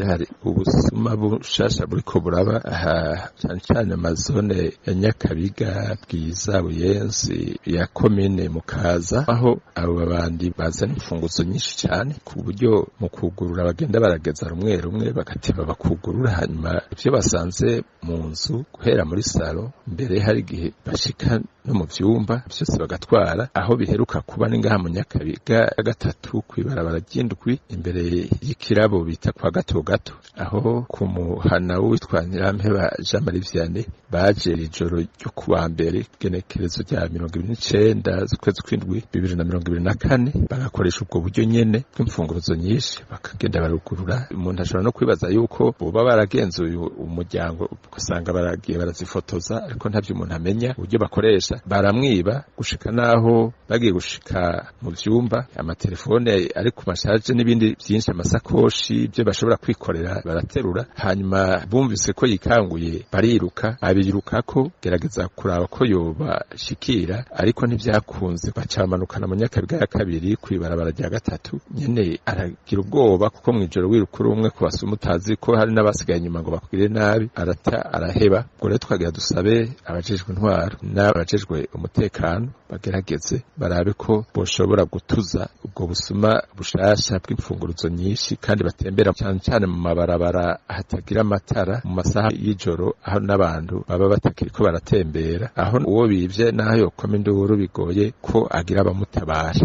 Hari ubusuma bushasha buriko buraba aha cane cane amazone ya Nyakabiga, Bwiza, Buyenzi ya komine Mukaza, aho abo babandi bazana imfunguzo nyinshi cane ku buryo mu kugurura bagenda barageza rumwe rumwe bagateba bakugurura, hanyuma ivyo basanze mu nzu guhera muri salo, mbere hari igihe bashika no mu vyumba vyose bagatwara. Aho biheruka kuba ni ngaha mu Nyakabiga ya gatatu kw'ibarabara ry'indwi imbere y'ikirabo bita kwa Gato Gato, aho ku muhana w'uwitwa Ntirampeba Jean Marie Vianney baje ijoro ryo kuwa mbere igenekerezo rya 29 z'ukwezi kw'indwi 2024, bagakoresha ubwo buryo nyene bw'imfunguruzo nyinshi bakagenda barugurura. Umuntu ashobora no kwibaza yuko boba baragenzuye umuryango ugasanga baragiye barazifotoza, ariko ntavyo umuntu amenya uburyo bakoresha. Baramwiba gushika naho bagiye gushika mu vyumba, amatelefone ari ku mashaje n'ibindi vyinshi, amasakoshi, ibyo bashobora kwikorera baraterura. Hanyuma bumvise ko yikanguye bariruka, abirukako gerageza kuraba ko yobashikira, ariko ntivyakunze. Bacamanukana mu Nyakabiga ya kabiri kw'ibarabara rya gatatu nyene. Aragira ubwoba kuko mw'ijoro wiruka uri umwe ku basuma utazi ko hari n'abasigaye inyuma ngo bakugire nabi, arata araheba. Ubwo rero twagira dusabe abajejwe intwaro n'abajejwe umutekano bagerageze barabe ko boshobora gutuza ubwo busuma bushasha bw'imfunguruzo nyinshi, kandi batembera cane cane mu mabarabara hatagira amatara mu masaha y'ijoro, aho n'abantu baba batakiriko baratembera, aho uwo bivye n'aho yokoma induru bigoye ko agira abamutabara.